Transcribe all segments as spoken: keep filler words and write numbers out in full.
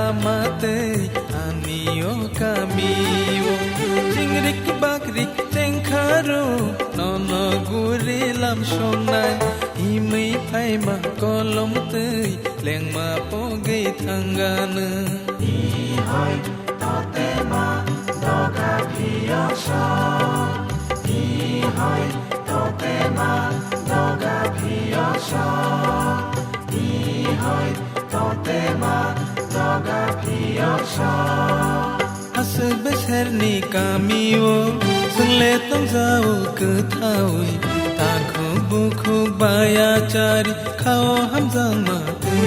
Amatwi ani o kami o chingrik bakrik chengkharo, nono guri lam songnai, himwi phaima kolom twi lengma pogwi thangano. Ihoi totema doga phiyokso, ihoi totema doga phiyokso, ihoi totema doga phiyokso. Aswk beserni kamio chwngle tongjao kwthaui, takhuk bukhuk bayachari khao hamjakma twi.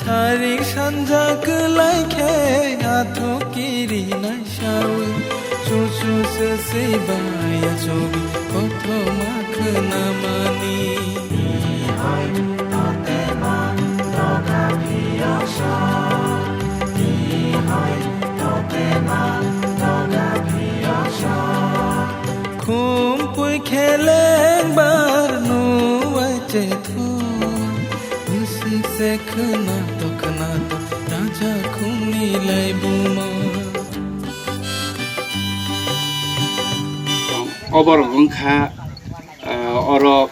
Sarik sanja kwlai khe athok kiri naisaui, chuchu se se baya chobi kothoma khwnamani. Khumpui khe lengbar nuwai chethuk, bwswk se khwnato khwnato raja khungni laibuma. Oborok wngkha, ah, oro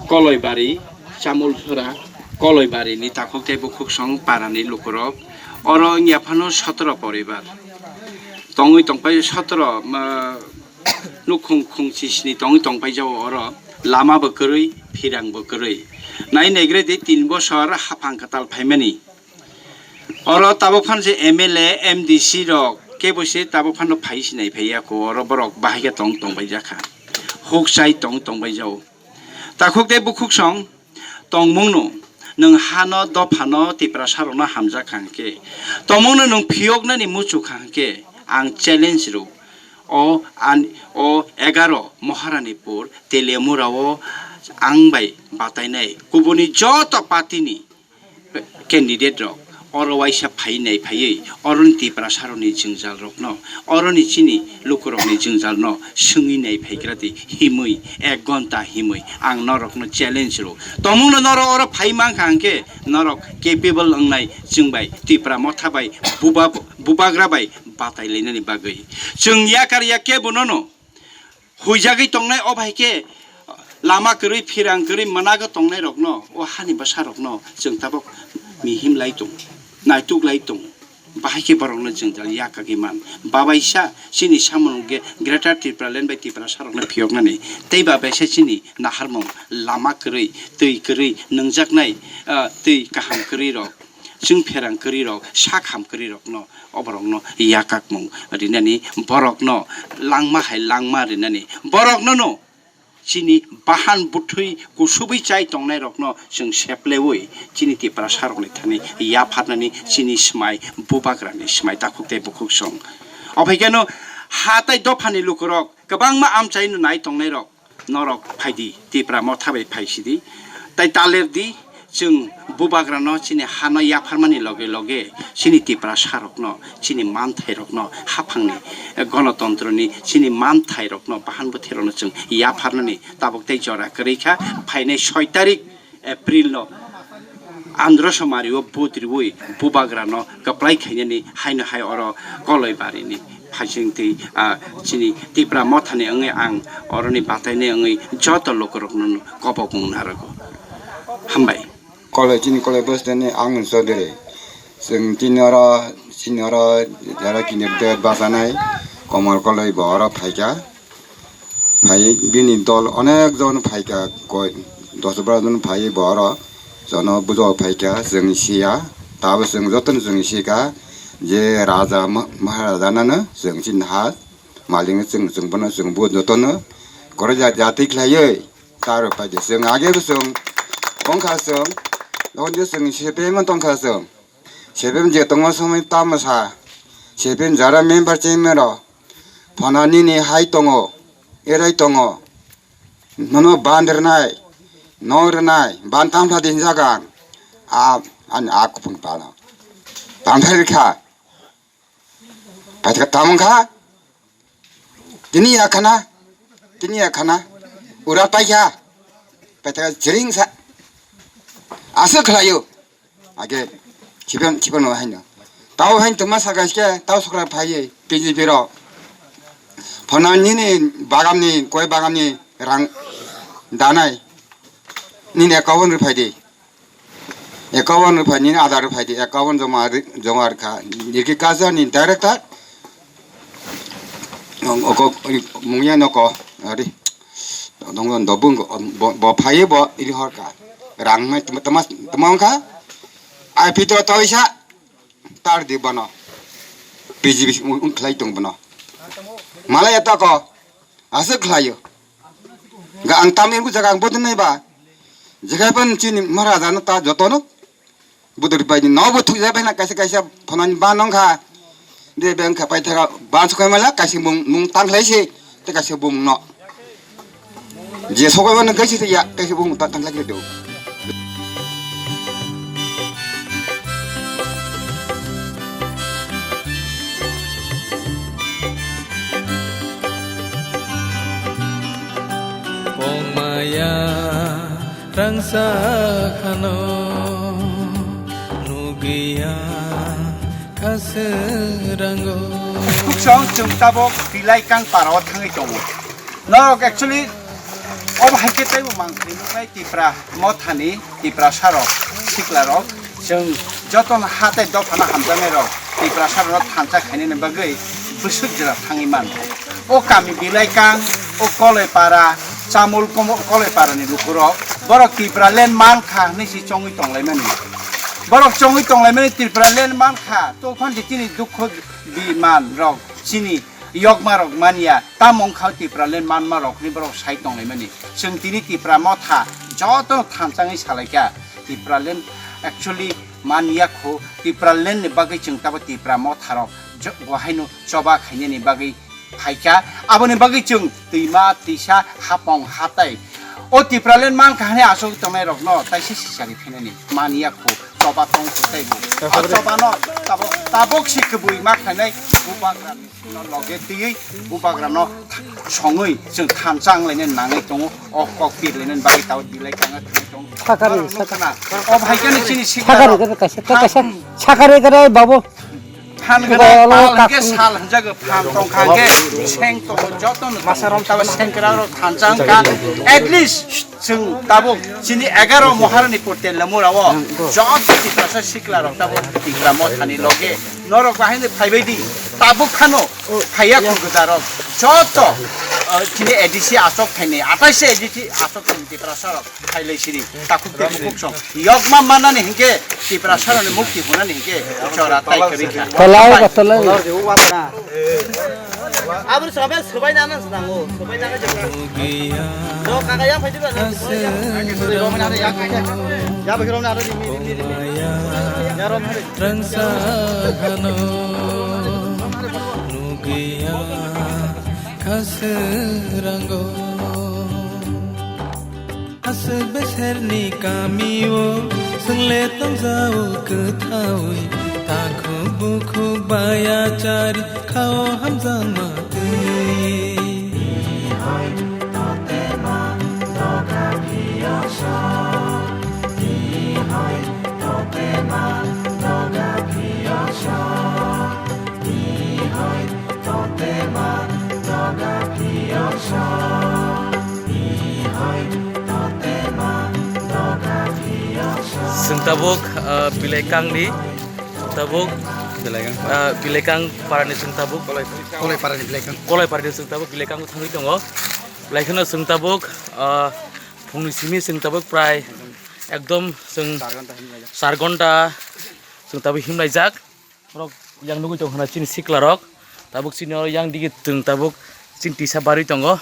Koloibari, Chamulsora, Koloibari ni takhuk tei bukhuksong para ni lukurok. Oro wngya phano sotoro poribar tongwi tongpai, sotoro, ah, nukhung khungchi sni tongwi tongpai jao oro. Lama bo kwrwi, phirang bo kwrwi. Nai naigredi tin bosor haphang kwtal phaimani. Oro tabuk phano je M L A, M D C rok kebo se tabuk phano phai sinai phai ya ko, oro borok bahai khe tong tong bai jakha. Huk chai tong tong bai jao. Takhuk tei bukhuksong tongmung no, nwng hano dophano Tiprasa rokno hamjak kha hwnkhe, tongmung no nwng phiyok nani muchuk kha hwnkhe, ang challenge rw o, an, o egaro Maharanipur Teliamura o ang bai batainai kubuni joto party ni candidate rok oro waisa phai nai phaiwi oroni Tiprasa rokni jwngjal rokno, oroni chini lukurokni jwngjal no swngwi nai phaigra di himwi, ek gonta himwi ang norokno challenge rw. Tongmung no norok oro phai mankha hwnkhe norok capable wngnai chwng bai Tipra Motha bai buba-, bubagra bai batai lainani bagwi. Chwng yakar ya kebo nono huijagwi tongnai, o bai khe lama kwrwi, phirang kwrwi, mwnago tongnai rokno, o hani bwsa rokno chwng tabuk mihim lai tong, naituk lai tong, bahai khe borokno jwngjal yakagwi man. Babaisa chini samung ge-, Greater Tipraland bai Tiprasa rokno phiyoknani, tei babaisa chini naharmung lama kwrwi, twi kwrwi nungjaknai, ah, twi kaham kwrwi rok. Chwng pherang kwrwi rok, sak ham kwrwi rokno, oborokno yakakmung rinani, borokno langma hai langma rinani, borokno no chini bahan bwthwi kusubwi chai tongnai rokno chwng seplewi chini Tiprasa rokni thani yapharnani chini swmai, bubagrani swmai takhuk tei bukhuksong. Ophai kheno ha tai dophani lukurok kwbangma amchaino nai tongnai rok. Norok phai di, Tipra Motha bai phai si di. Tai ta ler di, chwng bubagrano chini hano yapharmani loge loge chini Tiprasa rokno, chini manthairokno, haphangni, eh, gonotontroni chini manthairokno, bahan bwthairokno chwng yapharnani tabuk tei jora kwrwi kha. Phainai soi tarik April no Andhra Somari o vote riwi bubagra no kwplai khainani haino hai oro Koloibari ni phaising twi, ah, chini Tipra Motha ni wngwi ang oroni batai ni wngwi joto lukurok no kobok mung narago. Hambai. Koloi chini koloi bwswk ni ang Chaudhary. Chwng chini oro, chini oro jara kini bwtwi bachanai Komol Koloi bo oro phaikha. Phai bini dol onek jon phaikha, koi dos baro jon phai bo oro jono bujo phaikha, chwng siya. Tabo chwng jotono chwng sikha je raja ma-, maharaja nano chwng chini ha malik no chwng, chwng bono chwng bo jotono koro ja-, jati khlaiwi. Taro paide chwng age bo chwng wngkha chwng Nogo je chwng C P M tongkha chwng. C P M je tongo somoi tamo sa. C P M jara member chairman rok. Phano nini hai tongo, erai tongo. Nono ban rwnai, no rwnai, ban tamsa din jaga. A, ani a kupung pano. Tamsa rikha. Paithaka tamung kha. Tini ya khana. Tini ya khana. Ura paikha. Paithaka chiring sa. Asa khlaio. Age chipan chipan no haino. Tao hain tuma saka ske tao sokra phai P G P ro. Phana nini bagamni koi bagamni rang danai. Nini account ri phai di. Account ri phai nini Aadhaar ri phai di. Account joma ri- joma rikha. Niki kaja ni director. Oko mungya noko ari. Dong dong dobung bo bo phai bo iri horka. Rang mai tuma tuma tuma wngkha. Ai pito toisa. Tar di bono. P G B wng khlai tong bono. Malai ya tako. Aswk khlaio. Ga ang tamni wngkha jaga ang bodon nai ba. Jekhai phan chini Maharaja no ta jotono. Budur bai no bo thuk jabai na kaisa kaisa phonani ba nong kha. De beng kha pai thaka ba sukai mala kaisa mung mung tang khlai se. Te kaisa bung no. Je sokoiba nang kaisa ya, kaisa bung ta tang lagi do. Pongmaya rangsa khano nugwiya khaswrango. Buksong chwng tabok Bilai Kang para o thangwi tongo. Norok actually obo hai khe teibo mangkhwlwi nuknai Tipra mothani Tiprasa rok, sikla rok, chwng jotono ha tei dophano hamjaknai rok Tiprasa rokno thansa khainani bagwi bwswk jora thangwi man. O kami Bilai Kang, o Koloi para, Chamul komo-, Koloi parani lukurok borok Tipraland mankha hwnwi si chongwi tonglaimani. Borok chongwi tonglaimani Tipraland mankha, tophan je chini dukho biman rok chini Yokma rok manya, tamo wngkha Tipraland manma rok hinwi borok sai tonglaimani. Chwng tini Tipra motha jotono thansa wngwi salaikha. Tipraland actually manya kho, Tipraland ni bagwi chwng tabo Tipra motha rok jo-, bo haino choba khainani bagwi phaikha. Aboni bagwi chwng twima, twisa, hapong, hatai. O Tipraland mankha hwnwi aswk tongnai rokno taisa sisari phinani manya kho. Choba tong kho tei bo. O chobano tabok, tabok si kwbwi ma khainai bubagra. No loge twiwi bubagrano songwi chwng thansa wnglaina nangwi tongo, o kok pirlaina bagwi tabo Bilai Kang thangwi tongo. Sakari, sakari. O bhai khe chini sikha sakari rok. Khe kaisa, khe kaisa, sakari khe babu. Phan gana pal hwnkhe sal hwnjago, phan tongkha hwnkhe seng tongo, jotono tongo. Tabo sengkrak rok thansa wngkha. At least chwng tabuk chini egaro Maharani Portel Lamura o joto Tiprasa sikla rok tabuk Tipra mothani loge norok bahai no phaibai di. Tabuk khano phaiya khurguda rok joto, uh, chini A D C achok thaini, atais A D C achok thaini Tiprasa rok phailai sini takhuk tei bukhuk song yokma manani hinkhe Tiprasa rokni mukti hunani hinkhe chora tai kwrwi kha. Tolai ba tolai. Aboni sobe sobai nana nango, sobai nana je. Do kaka ya phai diba. Ya ba giro na ri mi ri mi. Ya rom hari. Rangsa hano nugwiya khaswrango. Aswk beserni kamio chwngle tongjao kwthaui, takhuk bukhuk bayachari khao hamjakma twi. Chwng tabuk, ah, Bilai Kangni, chwng tabuk, Bilai Kang. Ah, Bilai Kang parani chwng tabuk, Kolai parani Bilai Kang. Kolai parani chwng tabuk Bilai Kang thangwi tongo. Belai kheno chwng tabuk, ah, phungni simi chwng tabuk prai ekdom chwng char ghonta chwng tabuk himlaijak. Borok yang nugwi tong khna chini sikla rok. Tabuk chini oro yang digi chwng tabuk chini tisa barwi tongo.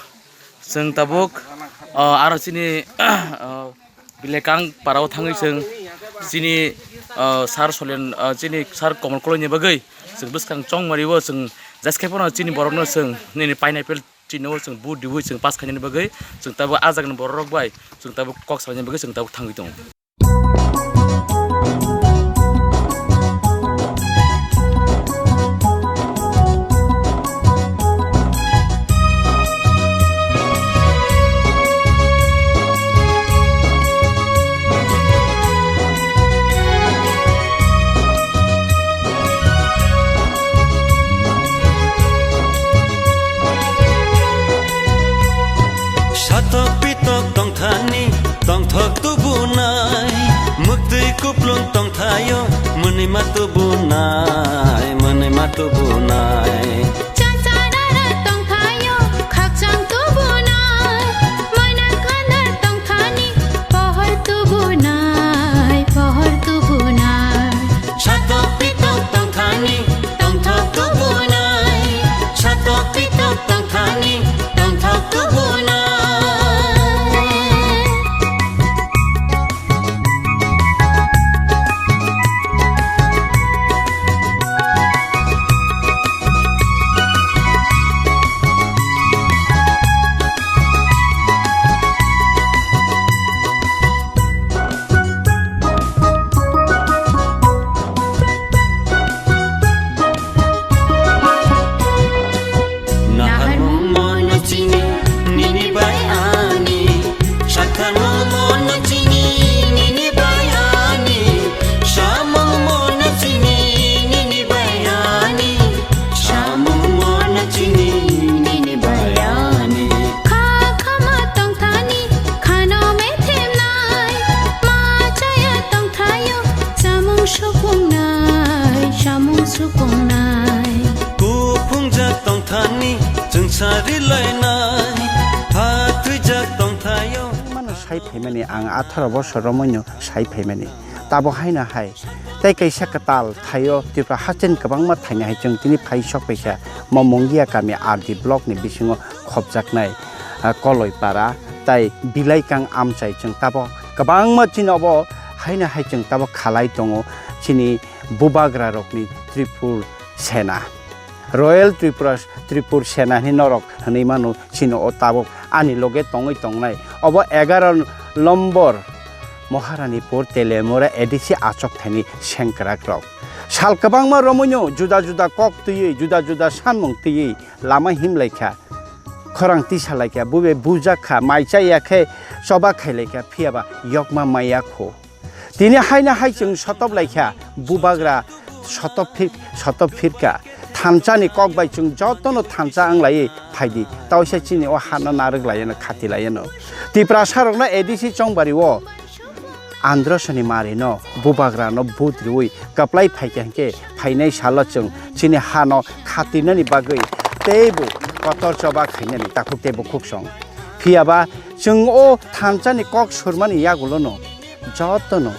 Chwng tabuk, ah, aro chini, ah, Bilai Kang parao thangwi chwng Chini, ah, sir Solen, ah, chini sir Komol Koloi ni bagwi chwng bwskang chongmari o chwng jeskhe phano chini borok no chwng nini pineapple chini o chwng vote riwi chwng pass khainani bagwi chwng tabuk ah jagani borok rok bai chwng tabuk kok salaini bagwi chwng tabuk thangwi tongo. Satok pitok tongthani, tongthok tubunai, muktwi kuplung tongthaio, mwnwi ma tubunai, mwnwi ma tubunai. Changsarara tongthaio, khakchang tubunai, moina khandar tongthani, pohor tubunai, pohor tubunai. Satok pitok tongthani, tongthok tubunai. Satok pitok tongthani, tongthok tubunai. Naharmung mono chini, nini bai ani. Satharmung mono chini, nini bai ani. Samung mono chini, nini bai ani. Samung mono chini, nini bai ani. Kha khama tongthani, khano methemnai. Ma chaya tongthaio, samung sukungnai, samung sukungnai. Kuphungjak tongthani, chwng sari lainai. Ha thwijak tongthaio. Mano sai phaimani, ang atharo bosor romwino sai phaimani. Tabo haino hai. Tei kaisa kwtal thaio Tripura hasten kwbangma thaini hai chwng tini phai sok paisa. Mo Mungia kami R D block ni bisingo khopjaknai, ah, Koloipara tei Bilaikang amchai chwng tabo kwbangma chini obo haino hai chwng tabo khalai tongo chini bubagra rokni Tripur Sena. Royal Tripura, Tripur Sena hinwi norok hinwi mano chini o tabuk ani loge tongwi tongnai. Obo egaro lombor Moharanipur Telemura A D C achok thaini sengkrak rok. Sal kwbangma romwino juda juda kok twiwi, juda juda sanmung twiwi lama himlaikha. Khorang tisalaikha, bube bujak kha, mai chaya khe choba khailaikha, phiyaba yokma maya kho. Tini haino hai chwng sotop laikha, bubagra sotop phir-, sotop phirka. Thansa ni kok bai chwng jotono thansa wng laiwi phaidi. Tausa chini o hano narwk laiano, khati laiano. Tiprasa rokno A D C chongbari o Androsani mari no bubagra no vote riwi kwplai phaikha hinkhe phainai salo chwng chini hano khatinani bagwi teibo kotor choba khainani takhuk tei bukhuk song. Phiyaba chwng o thansa ni kok surmani yagulo no jotono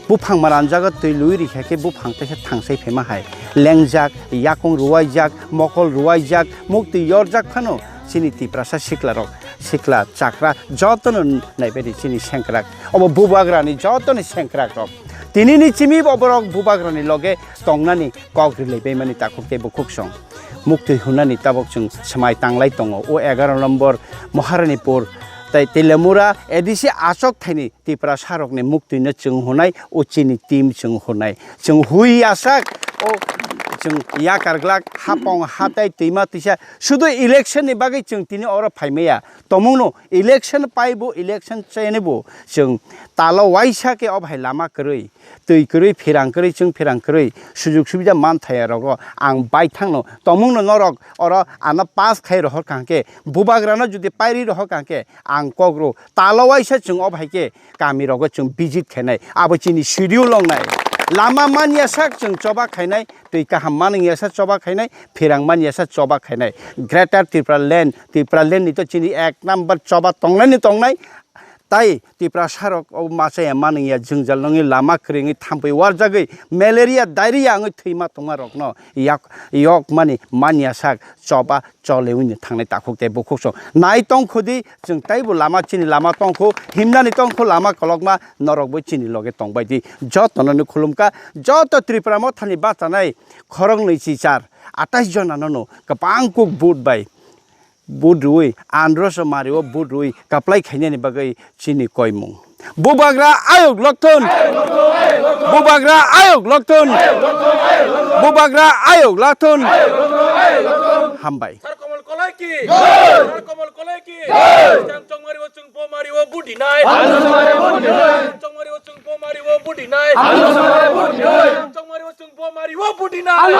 buphang maranjago twi lui rikha khe buphang teisa thangsai phaima hai lengjak, yakung ruwaijak, mokol ruwaijak, muktwi yorjak phano chini Tiprasa siklarok, sikla chakra jotono naibaidi chini sengkrak. Obo bubagrani jotoni sengkrakrok. Tinini chimi bo borok bubagrani loge tongnani kok rilaibaimani takhuk tei bukhuk song. Muktwi hwnani tabok chwng swmai tanglai tongo. O egaro nombor Moharanipur tei Telemura A D C achok thaini Tiprasa rokni muktwino chwng hwnai, o chini team chwng hwnai. Chwng hui asak, o chwng yakar glak, hapong, hatai, twima, twisa. Sudu election ni bagwi chwng tini oro phaimaya. Tomungno election paibo, election chenibo chwng talo waisa khe o bahai lama kwrwi, twi kwrwi, phirang kwrwi, chwng phirang kwrwi, sujuk subida manthaya rogo ang baithangno tomungno norok oro ano pass khai rohor kha hwnkhe, bubagrano jodi pairi rohor kha hwnkhe, ang kokro talo waisa chwng o bahai khe kami rogo chwng visit khainai. Abo chini schedule longnai. Lama manya sak chwng choba khainai, twi kaham manya sak choba khainai, phirang manya sak choba khainai. Greater Tripura land, Tripura land ni to chini ek number choba tongnai ni tongnai. Tai Tiprasa rok o machaya manwngya jwngjal nongwi lama kwrwngwi thampui warjagwi malaria, diarrhea wngwi thwima tongma rokno yak, yokmani manya sak choba chole wngwi thangnai takhuk tei bukhuk song. Nai tongkhu di, chwng taibo lama chini lama tongkhu, himnani tongkhu lama kolokma norokbo chini loge tongbai di. Jotono no khulumkha, joto Tripura mothani bachanai khoroknwi chichar atais jonano no kwbang kuk vote bai vote rwui, androso mario vote rwui kaplai khainani bagwi chini koimung. Bubagra ayuk lokthun! Bubagra ayuk lokthun! Bubagra ayuk lokthun! Hambai. Sar Komol Kolai ki! Sar Komol Kolai ki! Chang Chongmari o chwng Bomari o budinai! Chang Chongmari o chwng Bomari o budinai! Chang Chongmari o chwng Bomari o budinai!